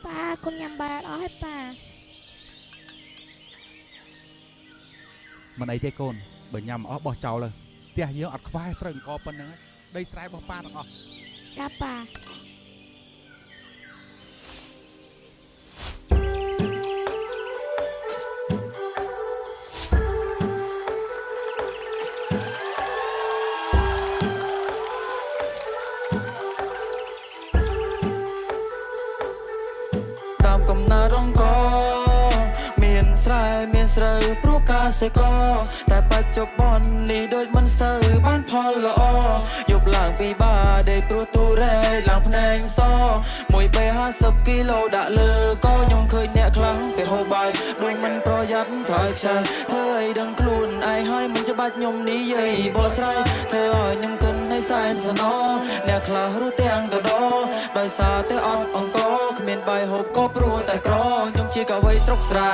ប៉ាកូនញ៉ាំបាយអត់អស់ទេប៉ា មិនអីទេកូនបើញ៉ាំអស់បោះចោលទៅផ្ទះយើងអត់ខ្វះស្រូវអង្គប៉ុណ្្នឹងឯងដីស្រែរបស់ប៉ាទាំងអស់ ចាប៉ា ដើមកំណើតអង្គមានស្រែមានស្រូវព្រោះកសិករតែបច្ចុប្បន្ននេះដូចមិនសូវបានផលល្អយប់ឡើងពីបាដេកព្រោះទូរ៉េឡើងភ្នែកសមួយបេ50គីឡូដាក់លើកខ្ញុំឃើញអ្នកខ្លាំងពេលហូបបាយដូចមិនប្រយ័ត្នថយខ្ចីធ្វើអីដឹងខ្លួនឯងហើយមិនច្បាច់ខ្ញុំនិយាយបកស្រាយធ្វើឲ្យខ្ញុំគិនឲ្យសែនសណអ្នកខ្លះរស់ទាំងតដដោយសារតែអត់អង្គគ្មានបាយហូបក៏ព្រោះតែក្រខ្ញុំជាកវីស្រុកស្រែ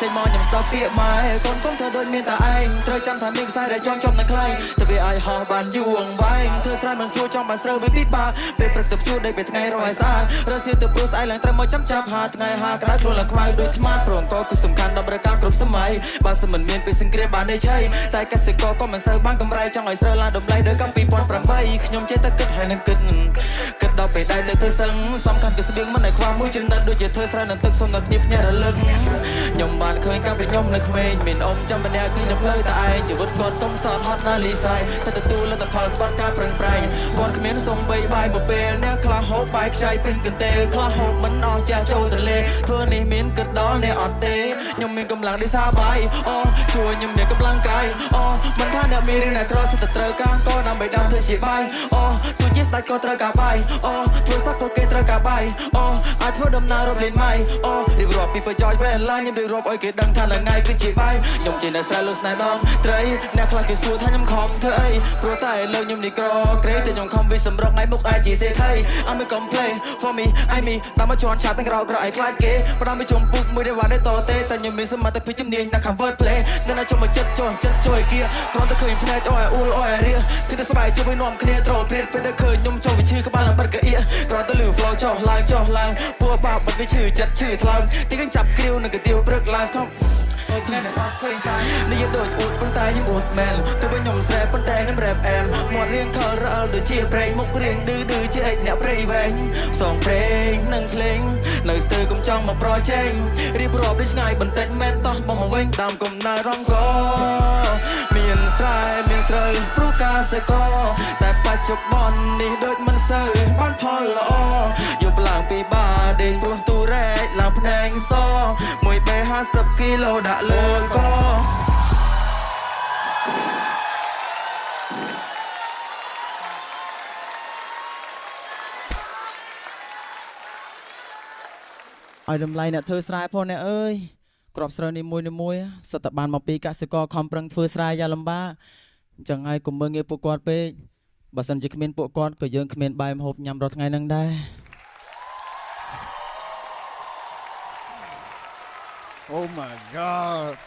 ចេញមកខ្ញុំស្ដាប់ពាក្យម៉ែកូនកុំធ្វើដូចមានតែឯងត្រូវចាំថាមានខ្សែដែលជាប់ជាប់នៅខ្លែងតែវាអាចហោះបានយូរអង្វែងធ្វើស្រែមិនស្រួលចង់បានស្រូវវាពិបាកពេលព្រឹកទៅភ្ជួរដីពេលថ្ងៃរកឲ្យស្អាតរសៀលទៅព្រោះស្អែកឡើងត្រូវមកចាំចាប់ហាថ្ងៃហាក្រៅខ្លួនឡើងខ្មៅដូចថ្មព្រោះអង្គគឺសំខាន់ដល់ប្រការគ្រប់សម័យបើសិនមិនមានពេលសង្គ្រាមបានន័យឆៃតែកសិករក៏មិនសូវបានកម្រៃចង់ឲ្យស្រូវឡើងតម្លៃដូចកាល2008ខ្ញុំចេះតែគិតហើយនឹងគិតគិតដល់ពេលដែរទៅធ្វើសឹងសំខាន់គឺស្បៀងមិនឲ្យខ្វះមួយចំណិតដូចជាធ្វើស្រែនឹងទឹកសុំដល់គ្នាភ្ញាក់រលឹកខ្ញុំបានឃើញកាលពីខ្ញុំនៅក្មេងមានអ៊ំចាំម្នាក់គឺនៅផ្លូវតែឯងជីវិតគាត់កុំសតហត់ណាលីស័យតែទទួលលទ្ធផលក្បត់ការប្រឹងប្រែងគាត់គ្មានសំបីបាយមួយពេលអ្នកខ្លះហូបបាយខ្ចីពេញកន្ទេលខ្លះហូបមិនអស់ចាស់ចូលទលេធ្វើនេះមានគិតដល់អ្នកអត់ទេខ្ញុំមានកម្លាំងដូចសាបាយអូជួយខ្ញុំមានកម្លាំងកាយអូមិនថាអ្នកមានឬអ្នកក្រសិតតែត្រូវការកដើម្បីដាំធ្វើជាបាយអូទោះជាស្ដេចក៏ត្រូវការបាយអូធ្វើសត្វក៏គេត្រូវការបាយអូអាចធ្វើដំណើររាប់លានម៉ៃអូរៀបរាប់ពីប្រយោជន៍វេលាខ្ញុំរៀបរាប់ឲ្យគេដឹងថាថ្ងៃគឺជាបាយខ្ញុំជាអ្នកស្រែលស្នេហ៍ដល់ត្រីអ្នកខ្លះគេសួរថាខ្ញុំខំធ្វើអីព្រោះតែលើខ្ញុំនេះក្រក្រេតែខ្ញុំខំវិសម្រុកថ្ងៃមុខឯជាសេដ្ឋី I'm a complain for me I me តាមមកជន់ឆាតទាំងក្រក្រឲ្យខ្លាចគេផ្ដាំពីជុំពុកមួយដែលវ៉ាត់តទេតែខ្ញុំមានសមត្ថភាពជំនាញណាស់ convert play នៅណាជុំមកចិត្តចុះចិត្តជួយគៀគ្រាន់តែឃើញភ្នែកអូយអ៊ូលអូយរៀគឺតែស្បែកជួយនាំគ្នាត្រូលព្រាតពេលដែលឃើញខ្ញុំចូលវិឈឺក្បាលឡើងបិទកៀគ្រាន់តែលឺ flow ចុះឡើងចុះឡើងពួកបាបិទវាឈឺចិត្តឈឺថ្លើមទីកញ្ចាប់គ្រាវនឹងកាទៀវព្រឹកឡើងស្គមថ្ងៃនេះអត់ឃើញសានេះយកដូចអួតប៉ុន្តែខ្ញុំអួតមែនទោះបីខ្ញុំស្រែប៉ុន្តែខ្ញុំរ៉េបអែមមាត់រៀងខលរអិលដូចជាប្រេងមុខរៀងឌឺឌឺជាអិចអ្នកព្រៃវែងផ្សងព្រេងនិងភ្លេងនៅស្ទើរកុំចង់មកប្រជែងរៀបរាប់ដូចឆ្ងាយបន្តិចមែនតោះបងមកវិញតាមកំណើរងកមានស្រែមានស្រូវព្រោះកសិករតែបច្ចុប្បន្ននេះដូចមិនសូវបានផលល្អយប់ឡើងពីបាដេកព្រោះទូរ៉ែកឡើងភ្នែកសមួយបេ50គីឡូដាក់លើក ឲ្យតម្លៃអ្នកធ្វើស្រែផងអ្នកអើយក្របស្រូវនីមួយនីមួយសិតតែបានមកពីកសិករខំប្រឹងធ្វើស្រែយ៉ាងលំបាកអញ្ចឹងហើយកុំមើងងាយពួកគាត់ពេកបើសិនជាគ្មានពួកគាត់ក៏យើងគ្មានបាយម្ហូបញ៉ាំរាល់ថ្ងៃហ្នឹងដែរ Oh my God.